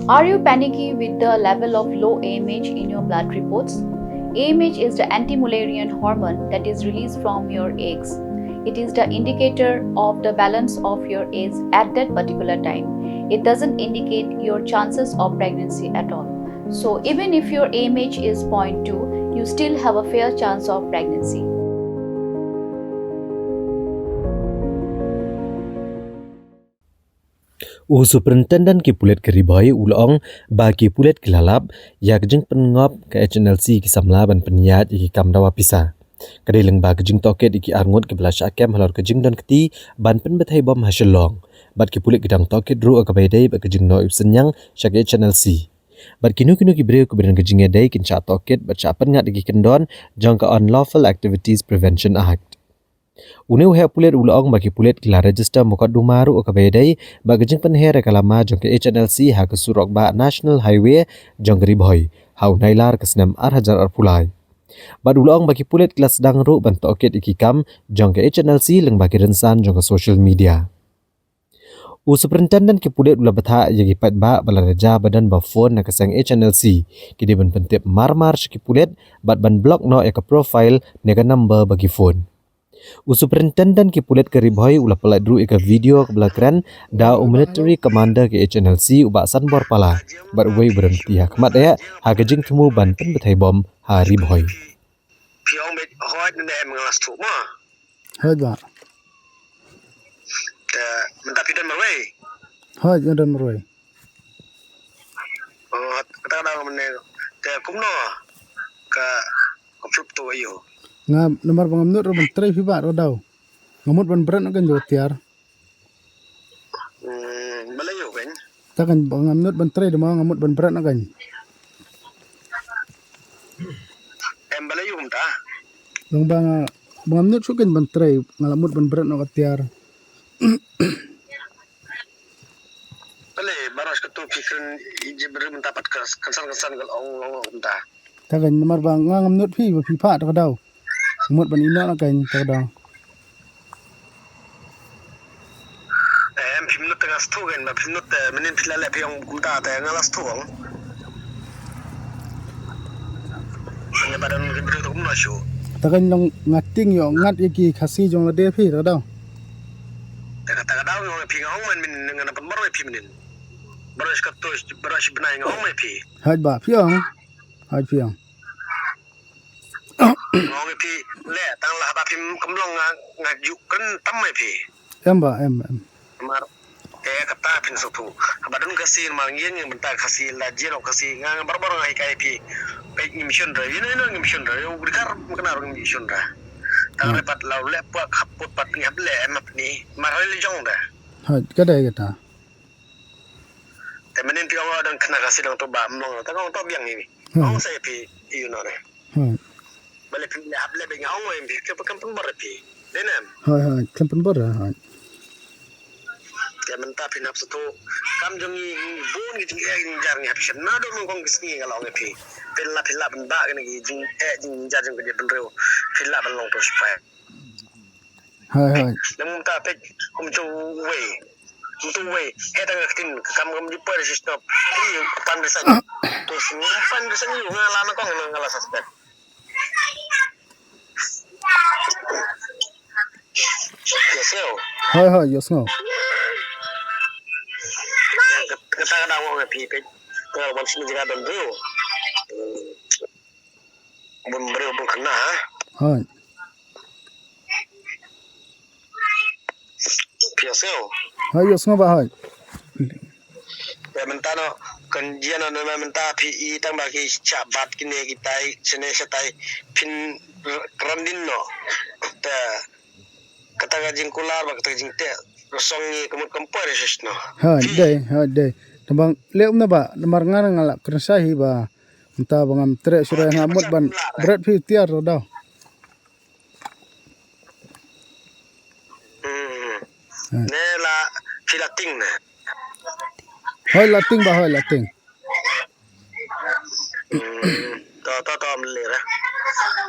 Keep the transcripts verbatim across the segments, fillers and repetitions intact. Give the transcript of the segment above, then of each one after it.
Are you panicky with the level of low A M H in your blood reports? A M H is the anti-Mullerian hormone that is released from your eggs. It is the indicator of the balance of your eggs at that particular time. It doesn't indicate your chances of pregnancy at all. So even if your A M H is zero point two, you still have a fair chance of pregnancy. U Superintendent ki pulit ka Ri Bhoi u la ong ba ki pulit ki la lap ïa ka jingpynngop ka H N L C ki samla ban pynïaid ïa ki kam dawa pisa. Ka dei lyngba ka jingtohkit ïa ki arngut kiba la shah kem halor ka jingdon kti ban pynbthei bom ha Shillong. Bad ki pulit ki dang tohkit ruh ha kaba ïadei bad ka jingnoh ïa u synñiang sha ka H N L C. Bad kino kino ki briew kiba don ka jingïadei kin shah tohkit bad shah pynngat ïa ki kyndon jong ka Unlawful Activities Prevention Act. Une u heh pulit u la ong ba ki pulit ki la register mukotduma ruh ha kaba ïadei bad ka jingpynher ïa ka lama jong ka H N L C ha ka surok bah National Highway jong ka Ri Bhoi ha u Nailar ka snem ar hajar arphew lai. Bad u la ong ba ki pulit ki la sdang ruh ban tohkit ïa ki kam jong ka H N L C lyngba ki rynsan jong ka social media. U Superintendent ki pulit u la bthah ïa ki paidbah ba lada jia ba don ba phone na ka seng H N L C, ki dei ban pyntip marmar sha ki pulit bad ban block noh ïa ka profile ne ka number ba ki phone. U Superintendent ki pulit ka Ri Bhoi u la pyllait ruh ïa ka video kaba la kren da u Military Commander ka H N L C u Bah Sanbor Pala bad uwei uba don kti ha khmat eh ha ka jingthmu ban pynbthei bom ha Ri Bhoi. Phi ong beit hooid ne em, nga la sdang ma. Hooid bah. Te mynta phi don marwei? Hooid, nga don marwei. Oh, kata ka daw mynne te kumno ka ka phi pynto ïa u? Nga namar ba ngam nud ruh ban trei phi bah ruh daw. Nga mut ban bret noh kein jong ka tiar. Balei ïa u kein? Ta kein ba ngam nud ban trei, dei ma nga mut ban bret noh kein. Em, balei ïa u kumta? Long ba nga ba ngam nud shuh kein ban trei, nga la mut ban bret noh ka tiar. Balei baroh shi katto phi kren ïa jingbriew mynta pat ka kynsan kynsan ka long long kumta? Ta kein namar ba nga ngam nud phi ba phi phah ta ka daw. Mut ban ïehnoh na kein ta ka daw. Em, phim nud te nga sdang kein, ba phim nud te mynnin phi la leh phi ong kumta te nga la sdang. Nga ba don ka briew te kumno shuh. Ta kein long nga tieng ïoh ngat ïa ki Khasi jong lade phi ta ka daw. Te kata ka daw nga ong ïa phi, nga ong man mynnin nga na pynbor ïa phi mynnin. Baroh shi katto, baroh shi bnai nga ong ïa phi. Hooid bah, phi ong. Hooid phi ong. Nga ong ïa phi, leh tang la haba phim kam long nga, nga ju kren tam ïa phi. Em bah, em, em. Namar eh kata phin sngewthuh. Haba don Khasi namar ngi ïeng bynta Khasi, la jia noh Khasi, nga, nga barabor nga hikai ïa phi. Peit ngim shun re, ïa no ïa no ngim shun re, ïa u Dkhar Muknar ngim shun re. Tang re pat la u leh pua khaput pat ngi hap leh em hap ni. Mar hoi leh jong re. Hooid, ka dei kata. Te mynnin phi ong la dang khynnah Khasi dang to ba mlong, te ong to biang ïa phi. Ong sa ïa phi ïa u noh re. Balei phi leh hap leh ba nga ong ïa phi, khlem pynbor ïa phi. Dei ne em? Hooid, hooid, khlem pynbor ïa, hooid. Te mynta phin hap sngewthuh kam jong ngi, bun ki jingeh jingjar ngi hap shem. Naduh nyngkong ki sngi nga la ong ïa phi, phin lah, phin lah ban bah kine ki jingeh jingjar jong ka jaitbynriew. Phin lah ban long to sipai. Hooid, hooid. Lem ta peit kum tu wei. Kum tu wei. He ta nga ktien ka kam kam di poi shi stop. Ki pan resign. To shi ngam pan resign ïa u, nga la na kong nga la suspend. Ïa sngewbha. Hooid, hooid, ïa sngewbha. Kata ka daw nga phi peit. Nga wan sini jaka don briew. Bun briew bun khynnah ha. Hooid. Phi ïohsngew? Hooid, ïohsngew bah hooid. Te mynta noh kan jia noh, mynta phi i tang ba ki shah bat kine kitai shane shatai, phin kren dien noh. Te kata ka jingkular bad kata ka jingteh ka song ngi ka mut kam poi re shisha noh. Hooid, dei, hooid, dei. Tang ba leh kumne bah, namar nga nga la kren shai hi ba mynta ba ngam treh shuh re, nga mut ban bret phi tiar daw. Ne la phi la tieng ne? Hooid, la tieng bah, hooid, la tieng. To to to, mlih re.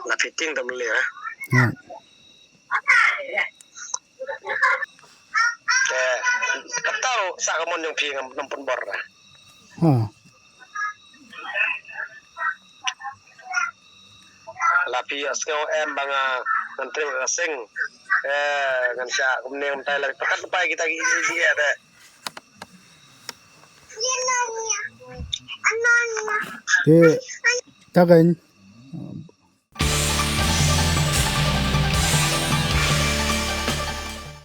La phi tieng to mlih re. Te kata ruh sa ka mon jong phi ngam pynbor re. Ha. La phi ïa sngew em ba nga ngan trei ka seng. Eh, ngan shah kumne kumtai la pakat pai kita ki ki ki te. Te ta kan